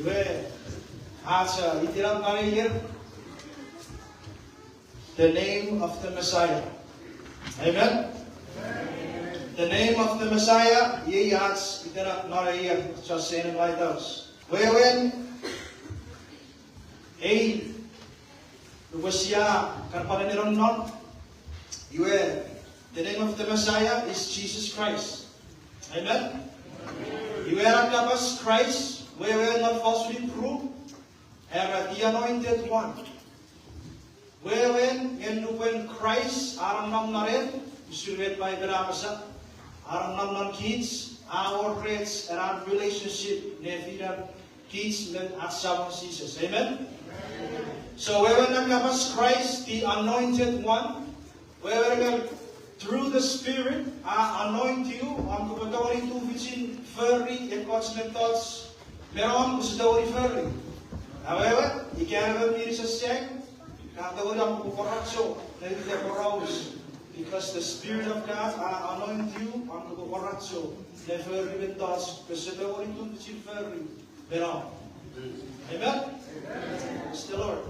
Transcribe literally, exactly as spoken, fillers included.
Iwe, ach, uh, itenap non ei ier, the name of the Messiah. Amen? The name of the Messiah, iei ach itenap non ei ier, just saying in White House. Wewen, ei, nupwen sia kan pwan nenenong non, iwe, the name of the Messiah is Jesus Christ. Amen? Iwe ena kapas Christ, wewen non false group, era the anointed one. Wewen nge nupwen Christ a nonnom non en, usun met Paipen a apasa, a nonnom non kich, a wor rech ena relationship nefinen kich me ach Samon Jises. Amen? So wewen ena kapas Christ, the anointed one, wewen nge through the Spirit, I anoint you, om kopwe tongeni tufichin fori ekkoch mettoch me nom pwe ese tongeni fori. Awewe, ika emon mi nisosang, ka tongeni om kopwe pworacho ne ita poraus. Because the Spirit of God, I anoint you, om kopwe pworacho ne fori mettoch pwe ese tongeni tufichin fori me nom. Amen? Praise the Lord.